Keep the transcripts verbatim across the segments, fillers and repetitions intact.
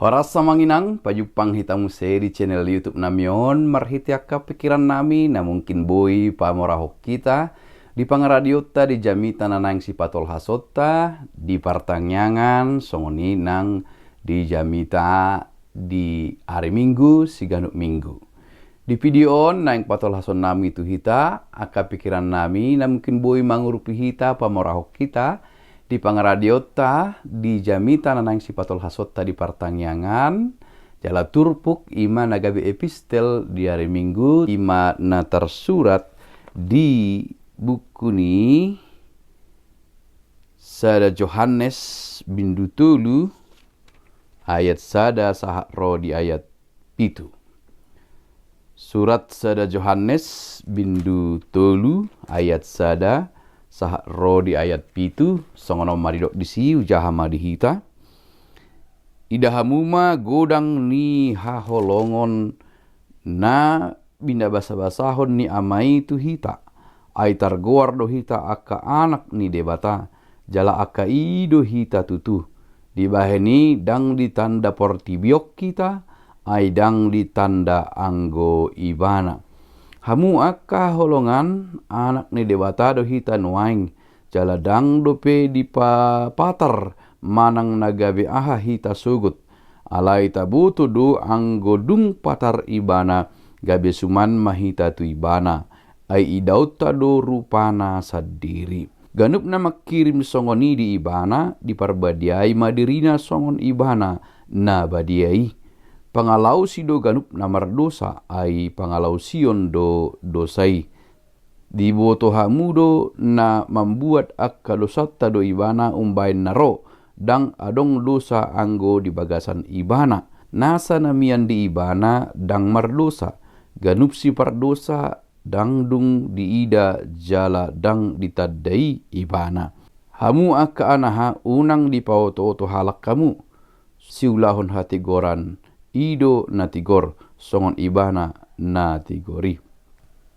Horas amang inang, pajumpang hita muse di channel YouTube nami on, marhite angka pikiran nami na mungkin boi pamorahon hita di pangaradionta di jamita na naeng sipatolhasonta di partangiangan, songon i nang di jamita di ari Minggu siganup Minggu. Di video on naeng patolhason nami tu hita angka pikiran nami na mungkin boi mangurupi hita, pamorahon hita di pangaradionta di jamita na naeng sipatolhasonta di partangiangan. Jala turpuk i ma na gabe epistel di ari Minggu, i ma na tarsurat di buku ni sada Johannes bindu tolu ayat sada sahat ro di ayat pitu. Surat sada Johannes bindu tolu ayat sada sahat ro di ayat pitu, songon on ma didok disi, hujaha ma di hita. Ida hamu ma godang ni haholongon na binabasabasahon ni Ama i tu hita. Ai targoar do hita angka anak ni Debata, jala angka i do hita tutu. Dibahen i ndang ditanda portibi on hita, ai ndang ditanda anggo Ibana. Hamu angka holongan, anak ni Debata do hita nuaeng, jala ndang dope dipapatar manang na gabe aha hita sogot. Alai taboto do anggo dung patar Ibana, gabe suman ma hita tu Ibana. Ai idaonta do rupana sandiri. Ganup na mangkirim songon i di Ibana, diparbadiai ma dirina songon Ibana na badia i. Pangalaosi do ganup na mardosa, ai pangalaosion do dosa i. Diboto hamu do na mambuat angka dosanta do Ibana umbaen na ro, ndang adong dosa anggo di bagasan Ibana. Nasa na mian di Ibana ndang mardosa, ganup sipardosa ndang dung diida jala ndang ditandai Ibana. Hamu angka anaha, unang dipaotooto halak hamu, siulahon hatigoran, i do na tigor, songon Ibana na tigor i.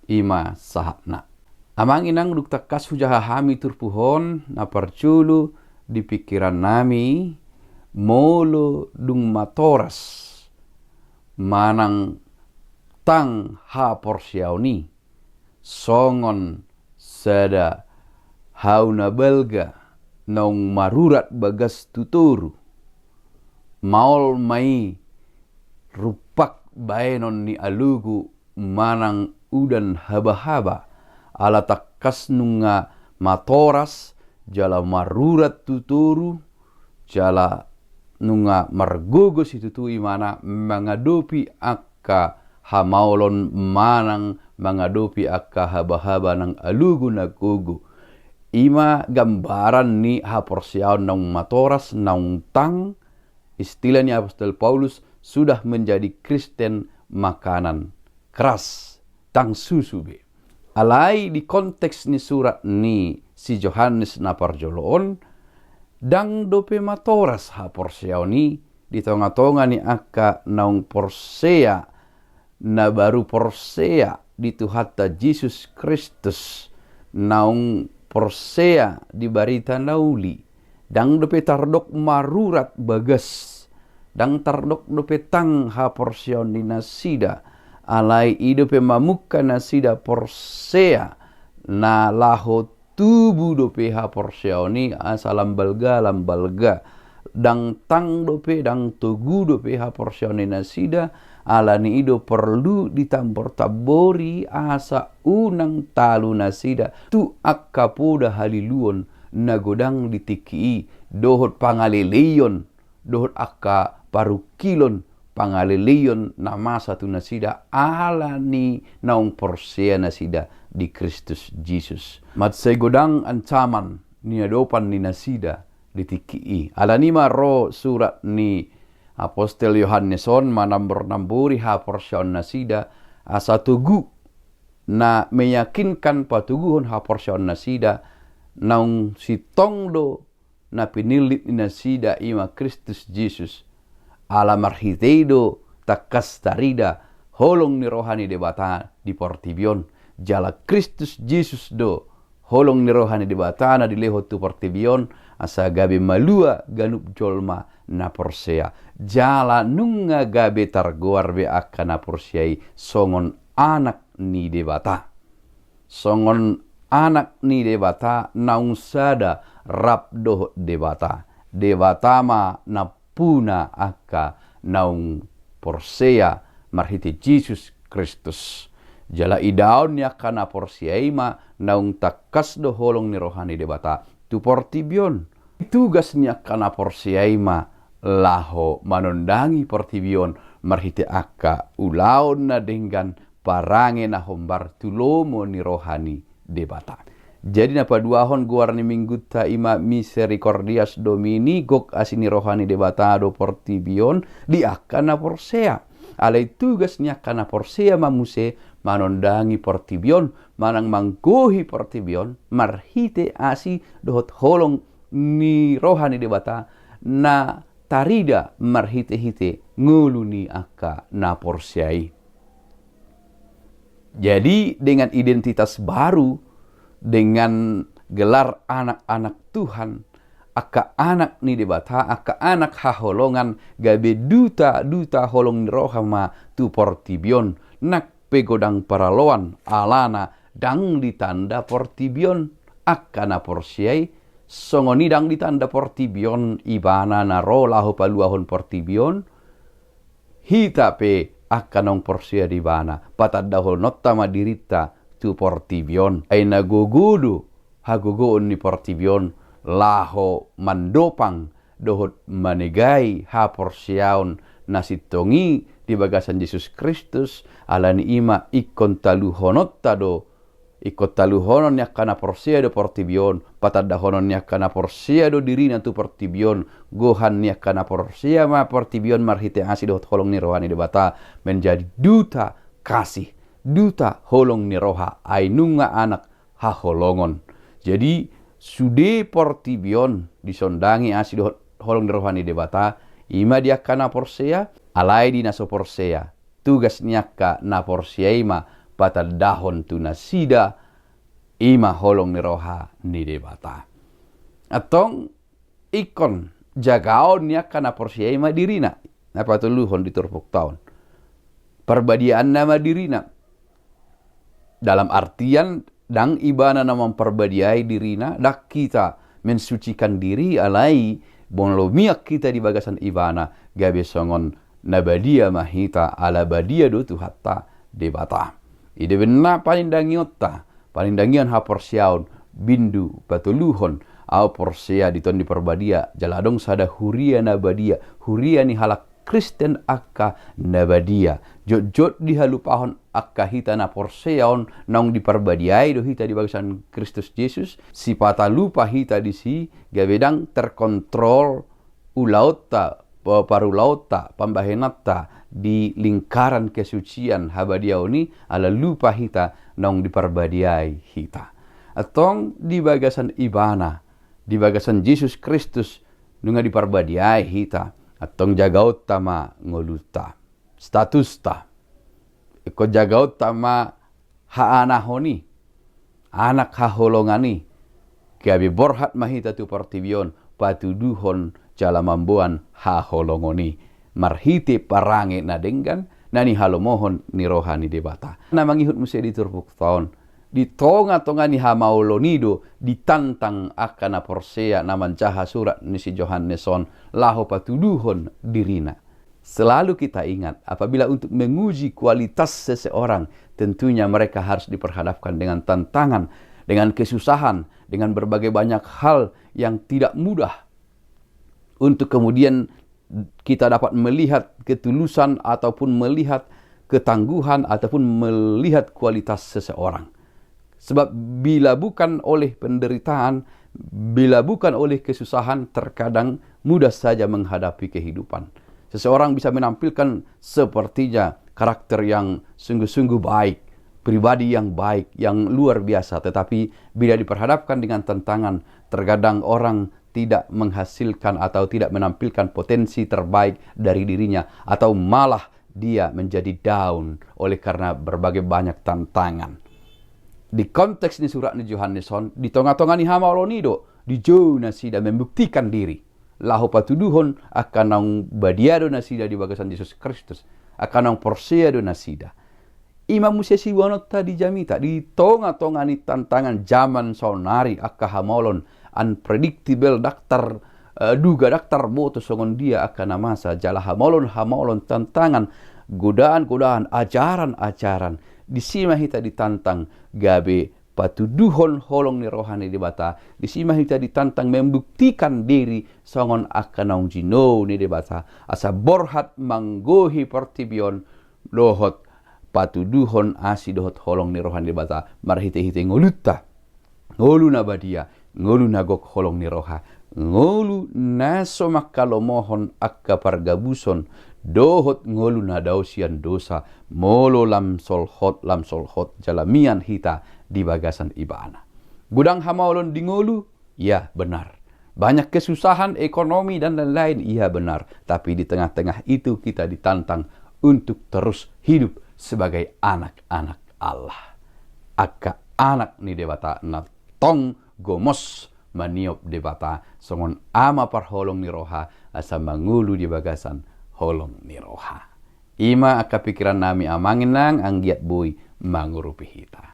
I ma sahatna. Amang inang, dung tangkas hujaha hami turpuk on, na parjolo di pikiran nami, molo dung matoras manang tang haporseaon i, songon sada hau na balga naung marurat bagas tu toru. Maol ma i rumpak baenon ni alogo manang udan habahaba, ala tangkas nunga matoras jala marurat tu toru, jala nunga margogo situtu Ibana mangadopi angka hamaolon manang mangadopi angka habahaba nang alogo na gogo. I ma gambaran ni haporseaon naung matoras, naung tang, istilah ni apostel Paulus, sudah menjadi Kristen makanan keras, tang susu be. Alai di konteks ni surat ni si Johannes na parjolo on, ndang dope matoras haporseaon i di tongatonga ni angka naung porsea, na baru porsea di Tuhanta Jesus Kristus, naung porsea di barita na uli. Ndang dope tardok marurat bagas, ndang tardok dope tang haporseaon ni nasida, alai i dope mamungka nasida porsea, na laho tubu dope haporseaon i asa lam balga, lam balga. Ndang tang dope, ndang togu dope haporseaon ni nasida, ala ni i do porlu ditambor-tambori asa unang talu nasida tu angka poda haliluon na godang di tingki i, dohot pangaleleion, dohot angka parungkilon, pangaleleion na masa tu nasida ala ni naung porsea nasida di Kristus Jesus. Mansai godang ancaman ni adopan ni nasida di tingki i. Ala ni i ma ro surat ni apostel Johannes on manambor-nambori haporseaon nasida, asa togu, na meyakinkan patoguhon haporseaon nasida, naung sintong do na pinillit ni nasida, i ma Kristus Jesus. Ala marhite i do tangkas tarida holong ni roha ni Debata di portibi on. Jala Kristus Jesus do holong ni roha ni Debata na dilehon tu portibi on, asa gabe malua ganup jolma na porsea. Jala nunga gabe targoar be angka na porsea i songon anak ni Debata. Songon anak ni Debata naung sada rap dohot Debata. Debata ma nampuna angka naung porsea marhite Jesus Kristus. Jala idaon ni angka na porsea i ma naung tangkas do holong ni roha ni Debata tu portibi on. Tugas ni angka na porsea i ma laho manondangi portibi on marhite angka ulaon na denggan, parange na hombar tu lomo ni roha ni Debata. Jadi na paduahon goar ni minggunta i ma Misericordias Domini, gok asi ni roha ni Debata do portibi on di angka na porsea. Alai tugas ni angka na porsea ma muse manondangi portibi on, manang manggohi portibi on marhite asi dohot holong ni roha ni Debata na tarida marhite-hite ngolu ni angka na porsea i. Jadi dengan identitas baru, dengan gelar anak-anak Tuhan, angka anak ni Debata, angka anak haholongan, gabe duta-duta holong ni roha ma tu portibi on. Nang pe godang paraloan, alana ndang ditanda portibi on angka na porsea i, songon i ndang ditanda portibi on Ibana na ro laho paluahon portibi on. Hita pe angka naung porsea di Ibana, patandahononta ma dirinta tu portibi on. Ai na gogo do hagogoon ni portibi on laho mandopang dohot manegai haporseaon na sintong i di bagasan Jesus Kristus. Alani i ma ingkon taluhononta do, ingkon taluhonon ni angka na porsea do portibi on, patandahonon ni angka na porsea do dirina tu portibi on. Gohan ni angka na porsea ma portibi on marhite asi dohot holong ni roha ni Debata menjadi duta kasih, duta holong ni roha, ai nunga anak haholongon. Jadi sude portibi on disondangi asi dohot holong ni roha ni Debata, i ma di angka na porsea. Alai di na so porsea, tugas ni angka na porsea i ma patandahon tu nasida i ma holong ni roha ni Debata. Antong ingkon jagaon ni angka na porsea i ma dirina, na patoluhon di turpukta on. Parbadiaanna ma dirina. Dalam artian, ndang Ibana na mamparbadiai dirina, ndang hita mensucikan diri, alai molo mian hita di bagasan Ibana, gabe songon na badia ma hita, ala badia do Tuhanta Debata. I do umbahen na panindangionta, panindangion haporseaon, bindu patoluhon, au porsea di Tondi Parbadia, jala adong sada huria na badia, huria ni halak Kristen angka na badia. Jotjot dihalupahon angka hita na porsea on naung diparbadiai do hita di bagasan Kristus Jesus, sipata lupa hita disi, gabe ndang terkontrol ulaonta, pa-, parulaonta, pambahenanta di lingkaran kesucian habadiaon i, ala lupa hita naung diparbadiai hita. Antong di bagasan Ibana, di bagasan Jesus Kristus, nunga diparbadiai hita, antong jagaonta ma ngolunta, statusta. Ingkon jagaonta ma haanahon i, anak haholongan i, gabe borhat ma hita tu portibi on, patuduhon jala mamboan haholongon i, marhite parange na denggan, na nihalomohon ni roha ni Debata. Na mangihut muse di turpukta on, di tonga-tonga ni hamaolon i do ditantang angka na porsea na manjaha surat ni si Johannes on laho patuduhon dirina. Selalu kita ingat, apabila untuk menguji kualitas seseorang, tentunya mereka harus diperhadapkan dengan tantangan, dengan kesusahan, dengan berbagai banyak hal yang tidak mudah untuk kemudian kita dapat melihat ketulusan ataupun melihat ketangguhan ataupun melihat kualitas seseorang. Sebab bila bukan oleh penderitaan, bila bukan oleh kesusahan, terkadang mudah saja menghadapi kehidupan. Seseorang bisa menampilkan sepertinya karakter yang sungguh-sungguh baik, pribadi yang baik, yang luar biasa, tetapi bila diperhadapkan dengan tantangan, terkadang orang tidak menghasilkan atau tidak menampilkan potensi terbaik dari dirinya, atau malah dia menjadi down oleh karena berbagai banyak tantangan. Di konteks ni surat ni Johannes on, di tonga-tonga ni hamaolon i do dijou nasida membuktikan diri, laho patuduhon angka naung badia do nasida di bagasan Jesus Kristus, angka naung porsea do nasida. I ma muse siboanonta di jamita, di tonga-tonga ni tantangan jaman saonari, angka hamaolon unpredictable, ndang tar, eh, duga, ndang tarboto songon dia angka na masa, jala hamaolon-hamaolon, tantangan, godaan-godaan, ajaran-ajaran. Disi ma hita ditantang gabe patuduhon holong ni roha ni Debata, disi ma hita ditantang membuktikan diri songon angka naung jinou ni Debata, asa borhat manggohi portibi on dohot patuduhon asi dohot holong ni roha ni Debata marhite-hite ngolunta. Ngolu na badia, ngolu na gok holong ni roha, ngolu na so mangkalomohon angka pargabuson, dohot ngolu na dao sian dosa, molo lam solhot, lam solhot jala mian hita di bagasan Ibana. Godang hamaolon di ngolu, iya benar. Banyak kesusahan ekonomi dan lain-lain, iya benar. Tapi di tengah-tengah itu kita ditantang untuk terus hidup sebagai anak-anak Allah. Angka anak ni Debata na tong gomos maniop Debata songon ama parholong ni roha, asa mangolu di bagasan holong ni roha. I ma angka pikiran nami, Amang Inang, anggiat boi mangurupi hita.